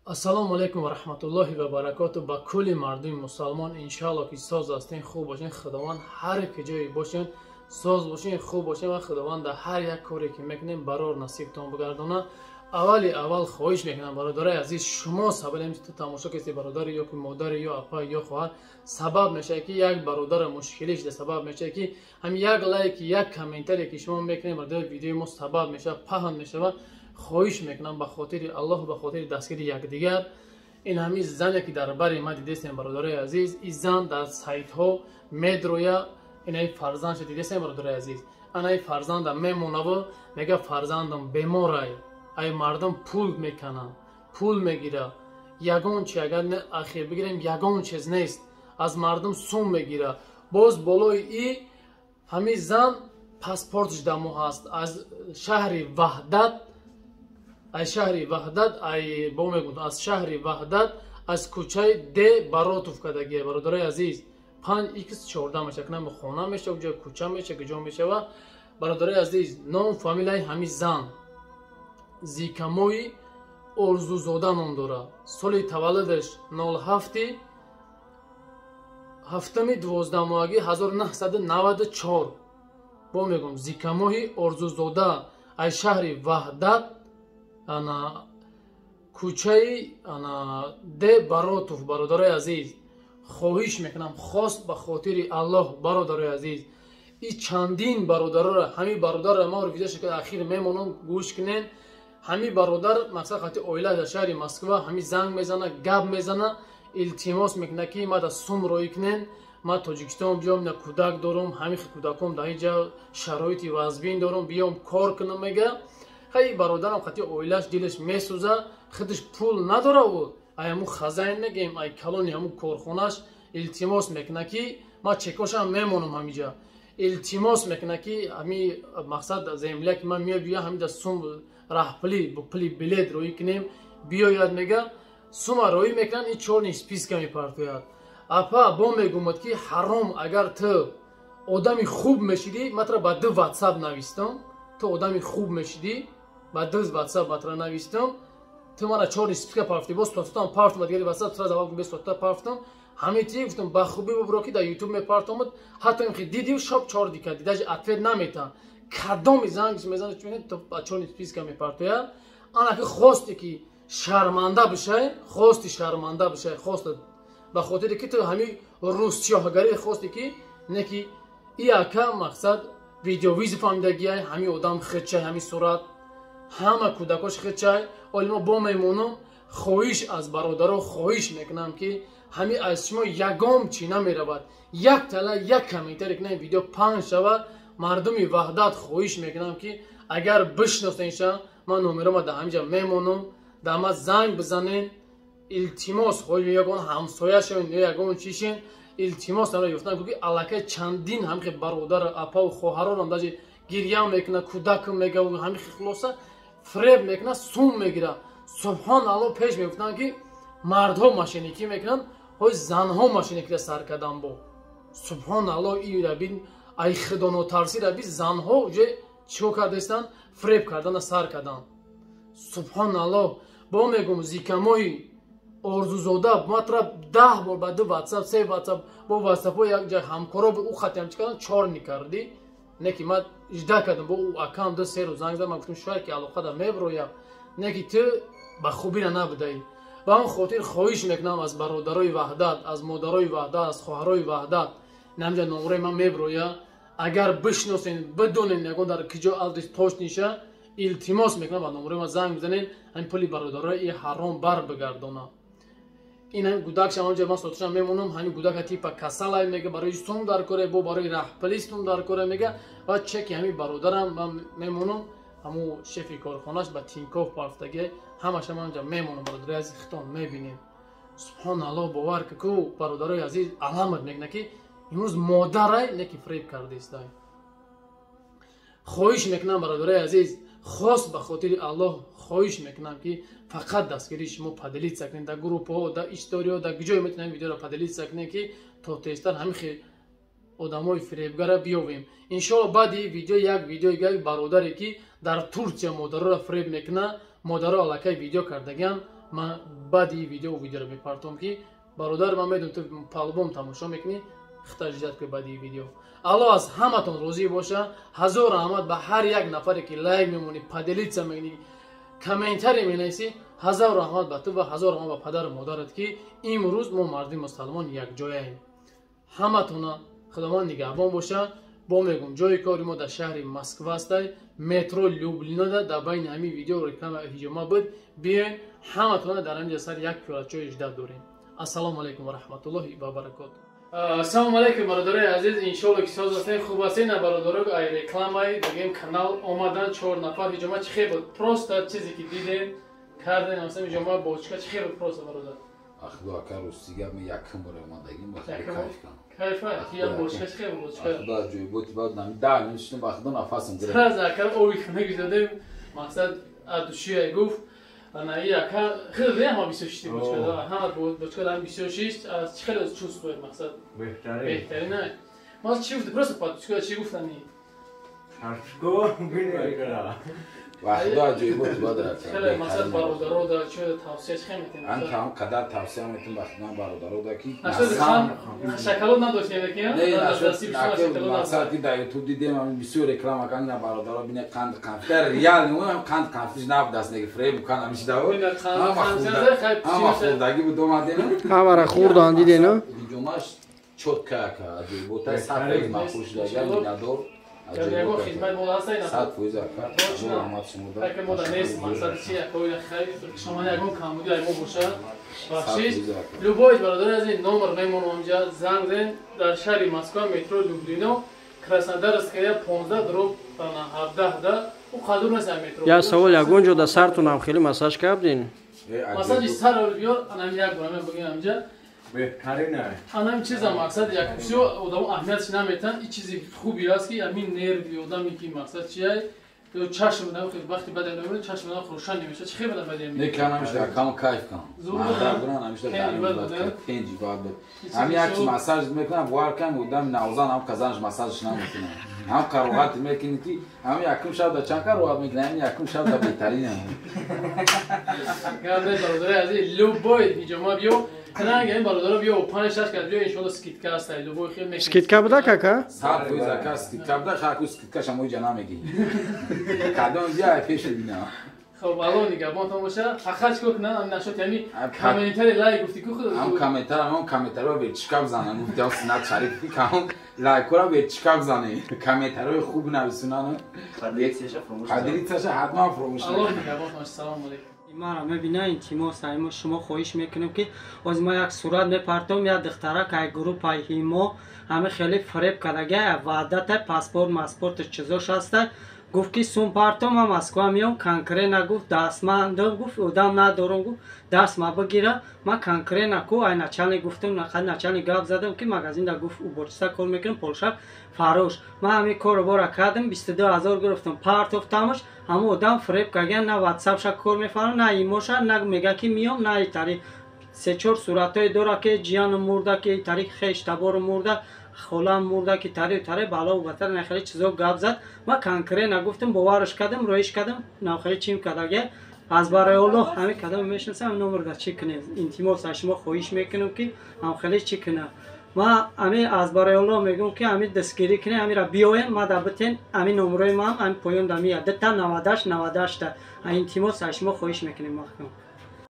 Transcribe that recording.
Ассалому алайкум ва раҳматуллоҳи ва баракоту ба кулли мардуми мусалмон. Иншаалло, ки соз ҳастен, хуб бошен. Худованд ҳар ки ҷое бошен, соз бошен, хуб бошен ва Худованд дар ҳар як коре ки мекунем, барор насибтон бигардона. Аввали аввал хоҳиш мекунам, бародарои азиз, шумо сабаб тамошо кардед, бародари ё ки модари ё апа ё хоҳар сабаб мешавад, ки як бародара мушкилӣ шуда, сабаб мешавад, ки ҳам як лайк, як комментарие ки шумо мекунед, бародари, видеои мо сабаб мешавад, паҳн мешавад. Хоҳиш мекунам, ба хотири Аллоҳ, ба хотири дастгири якдигар. Ин ҳамин зане ки дар бари ма дидестем, бародарои азиз, ин зан дар сайтҳо медроя. Инаи фарзандша дидестем, бародарои азиз, анаи фарзанда мемонаву мега: «Фарзандам беморай». Ай мардум пул мекананд, пул мегира. Ягон чи, агар ахир бигирем, ягон чиз нест, аз мардум сум мегира. Боз болои и ҳамин зан паспортш дамо ҳаст, аз шаҳри Ваҳдат, аз шаҳри Ваҳдат, ай бо мегӯм, аз шаҳри Ваҳдат, аз кӯчаи Д Баротов кардагия. Бародарои азиз, 5 х 14 мешава, кунам хона мешава, ҷо кӯча мешава, куҷо мешава. Бародарои азиз, ном фамилияи ҳамин зан Зикамои Орзузода ном дорад. Соли таваллудаш 07-и 7-уми 12-моҳагӣ 1994. Бо мегӯм, Зикамоҳи Орзузода, аз шаҳри Ваҳдат, ана кӯчаи ана Д Баротов. Бародарои азиз, хоҳиш мекунам, хост ба хотири Аллоҳ, бародарои азиз, и чандин бародароро, ҳамин бародарро ма видеоша ки ахир мемонам, гӯш кунен. Ҳамин бародар, мақсад, хати оила дар шаҳри Москва. Ҳамин занг мезана, гап мезана, илтимос мекунад, ки ма да сум роӣ кунен, ма Тоҷикистон биём, на кӯдак дорум, ҳамин кӯдаком дар инҷа шароити вазбин дорум, биём кор кунам, мега. Хай, бародарам хати оилаш дилаш месӯза, худаш пул надора, ӯ ай ҳамун хазайн мегем, ай калони ҳамун корхонаш илтимос мекунад, ки ма чекошам мемонам ҳамиҷа. Илтимос мекунад, ки ҳами мақсад земля ки ман меоя, ҳамида сум раҳпулӣ, пули билет роӣ кунем, биёяд, мега. Сума роӣ мекунанд, ин чёрный списка мепартояд. Апа, бо мегумад, ки ҳаром, агар ту одами хуб мешидӣ, матра ба ду Ватсап навистам, ту одами хуб мешидӣ, ба ду Ватсап матра навистам, ту мара чёрный списка партофтӣ, боз тотам партом, дигари Ватсап сразу аввал бес тота партом. Ҳамин ти гуфтам, ба хубӣ бубро, ки дар Ютуб мепартомад. Ҳатто ин дидив шоб чор дикади, даже ответ намета. Кадоми занг мезана, ба чёрный списка мепартояд. Ана ки хосте ки шарманда бишай, хости шарманда бишай, хоста ба хотире ки ту ҳамин рӯзсиёҳгарӣ хосте, ки не ки и ака, мақсад, видеовызов фаҳмидагиай. Ҳамин одам хичай, ҳамин сурат, ҳама кӯдакош хичай. Оли мо бо мемонам. Хоҳиш аз бародаро хоҳиш мекунам, ки ҳамин аз шумо ягон чӣ намеравад, як тала, як комментаре кунам, видео паҳн шавад. Мардуми Ваҳдат, хоҳиш мекунам, ки агар бишносенша, ман номерома дар ҳаминҷа мемонам, дар ма занг бизанен. Илтимос, хоҳиш, ягон ҳамсояшон ё ягон чишен, илтимос ёфтан, ки аллакай чандин ҳамихе бародар, апаву хоҳарорам даже гирья мекуна, кӯдакам мега, ҳамихе хулоса фреб мекуна, сум мегира. Субҳон Алло, пеш мегуфтанд, ки мардҳо мошенникӣ мекунанд, ҳои занҳо мошенникиро сар кардан. Бо субҳон Алло, ираби ай худонотарсӣ раби занҳо уже чико кардастанд? Фреб кардана сар карданд. Субҳон Алло, бо мегум, Зикамои Орзузода, матра 10 бор ба ду Ватсап, се Ватсап, бо Ватсапҳо якҷа ҳамкоро ӯ хатиам чи кардан, чёрный кардӣ. Не ки ман ижда кардам, бо ӯ акам 2-3 рӯз занг зад, ман гуфтам, шояд ки алоқада меброям. Не ки ту ба хубира набудаӣ. Ба он хотир хоҳиш мекунам аз бародарои Ваҳдат, аз модарои Ваҳдат, аз хоҳарои Ваҳдат, намҷа номрои ман меброя, агар бишносен, бидонен ягон дар киҷо адрес точныйша, илтимос мекунам, ба номрои ман занг бизанен, ҳамин пули бародарои и ҳаром бар бигардонам. Ин ҳамин гудакшам ҳамҷа ман сотушам мемонам. Ҳамин гудака типа касалай, мега, барои сум дар коре, бо барои раҳпулӣ сум дар коре, мега. Ва чеки ҳамин бародарам ман мемонам, ҳамун шефи корхонаш ба Тинькофф парафтаги, ҳамаша ман ҳамҷа мемонам. Бародарои азиз, хитон мебинем. Субҳоналлоҳ, бовар ки ку, бародарои азиз, аламат мекунад, ки имрӯз модарай не ки фреб кардистай. Хоҳиш мекунам, бародарои азиз, хос ба хотири Аллоҳ хоҳиш мекунам, ки фақат дастгирии шумо поделиться кунед дар группаҳо, дар историҳо, дар ҷое метавонед видеоро поделиться кунед, ки то тезтар ҳамин хел одамои фиребгара биёвем, иншоалло. Баъди видео як видеои як бародаре, ки дар Турсия модароро фиреб мекунад, модаро аллакай видео кардагиан. Ман баъди видеоро мепартом, ки бародар, ман медонам, ту по-любому тамошо мекунӣ, хита ждать ки баъди видео. Алло аз ҳаматон розӣ боша. Ҳазор раҳмат ба ҳар як нафаре, ки лайк мемонӣ, поделиться мекунӣ, комментарий менависӣ. Ҳазор раҳмат ба ту ва ҳазор раҳмат ба падару модарат, ки имрӯз мо мардуми мусалмон якҷояем. Ҳаматона Худованд нигаҳбон боша. Бо мегум, ҷои кори мо дар шаҳри Москва астай, метро Люблинода. Дар байни ҳамин видео реклама ҳиҷома буд. Биёен, ҳаматона дар ҳамин ҷа сар як пиёла чой ждать дорем. Ассалому алайкум ва раҳматуллоҳи ва баракоту. Ассалому алайкум, бародарои азиз, иншоалло, ки соз ҳастем, хуб ҳастем. На, бародаро, ай рекламаи дигем канал омадан чор нафар. Ҳиҷома чӣ хел буд? Просто чизе ки дидем, кардем, масалан, ҳиҷома бочка чӣ хел буд, просто, бародар? Ахло, ака, рости гап, якум бора омадагим, ба кайф кам. Кайфа, я бочка чӣ хел буд, бочка? Худо ҷой буд, баъд нами да нишинам, ба худо нафасам гирифт. Сразу ака ови хунак задем, мақсад адушия гуфт. Ана и ака хеле ҳама бисёр шишти бочка, ҳама бочка ҳам бисёр шишт. Аз чӣ хеле чувствует, мақсад? Беҳтарин. Беҳтарин, не? Ма чӣ гуфти, просто бочка чӣ гуфтани? Шашко бинекра. Ва худо ҷой буд, баъд хеле мақсад бародаро да чӣ тавсия чӣ метем? Ан кам қадар тавсия метем ба худо бародаро да, ки шоколад надошт, ки не, мақсад, ки дар Ютуб дидем, ами бисёр реклама кан, на, бародаро, бине, қанд қанфта реал қанд қанфтиш набудаст, неги фреб кан ҳамиши да ҳама хӯрдагӣ буд, омадем. Ҳамара хӯрдан, дидена. Ҳиҷомаш чётко, ака, аҷоибота, 100% маъқул шудага, миннатдор. Ягон хизмат мода ҳаста? 100%, ака, раҳмат шумода. Ака, мода нест, мақсад чи, акои хайр, шумо ягон камбуди ай мо боша, бахшиш. Любой бародари аз ин номер мемонам, инҷа занг зен. Дар шаҳри Москва, метро Люблино, Краснодарская 15/17 да, ӯ қадур нест метро. Я савол: ягон ҷо да сартунам хеле массаж кардин? Массажи сар биёр, анам як бора мен бигӯям инҷа. Беҳтарин. Анам чиза, мақсад, як бисёр одамо аҳамиятш наметан. И чизи хуби аст, ки ҳамин нерви одаме, ки мақсад чия, чашм одам вақти баъд чашм одам рӯшан намешавад. Чӣ хел бадан баъд? Не, кан ҳамишда кам кайф кам. Пенҷи баъд буд. Ҳами як массаж мекунам, бовар кам, одами навзан ҳам казанаш массажш намекунам. Ҳам кароҳат мекунӣ, ки ҳами якум шаб да чанд кароҳат мекунӣ, ҳами якум шаб да беҳтарин. Бародари азиз, любой ҳиҷома биё, ранг ин бародаро биё, панҷ шаш кас биё, иншоалло, скидка аст, любой хел мекунем. Скидка буда, кака? 100%, ака, скидка буда, хаку скидка шамо иҷа намегӣ. Кадом биё, пеш бина. Хоб, алло нигаҳбонтон боша. Фақат чикор кунам, ам нашот ҳами комментари, лайк гуфти ку худ. Ҳам комментар, ҳам комментариро верчика бизанам. Гуфтам Синат Шариф, кам лайкора верчика бизане. Комментариҳои хуб нависунан. Поделиться ҳатман фаромӯш. Алло нигаҳбонтон боша. Салому алайкум. Мара мебина, илтимос, аймо шумо хоҳиш мекунем, ки оз ма як сурат мепартом. Як духтарак ай группаи ҳимо ҳами хеле фиреб кардага, ваъдата, паспорт маспорт чизош ҳаста. Гуфт, ки сум партом, ма Москва меом. Конкретно гуфт, дастмандам, гуфт, одам надорам, гуфт, даст ма бигира. Ма конкретно ку ай начальник гуфтам, начальник гап задам, ки магазинда, гуфт, уборщица кор мекунам, полша фарош. Ма ҳамин корро бора кардам, 22 000 гирифтам, партофтамаш. Ҳамон одам фиреб кардан, на ватсапша кор мефарам, на имоша, на мега, ки меом, на итари. Се-чор суратҳое дора, ки ҷияну мурда, ки тари хештабору мурда, холам мурда, ки тари тари балову батар, нахеле чизо гап зад. Ма конкретно гуфтам, боварш кардам, роиш кардам, нахеле чим кардага. Аз барои Аллоҳ, ҳамин кадом мешинасам, номерда чӣ кунем? Илтимос, аз шумо хоҳиш мекунам, ки ҳамхеле чӣ кунам. Ма ами аз барои Аллоҳ мегӯям, ки ами дастгирӣ кунем, амира биёем, ма да битен, ами номерои маам ами поён да мия, 2 98 98-та. Илтимос, аз шумо хоҳиш мекунем, маҳкам.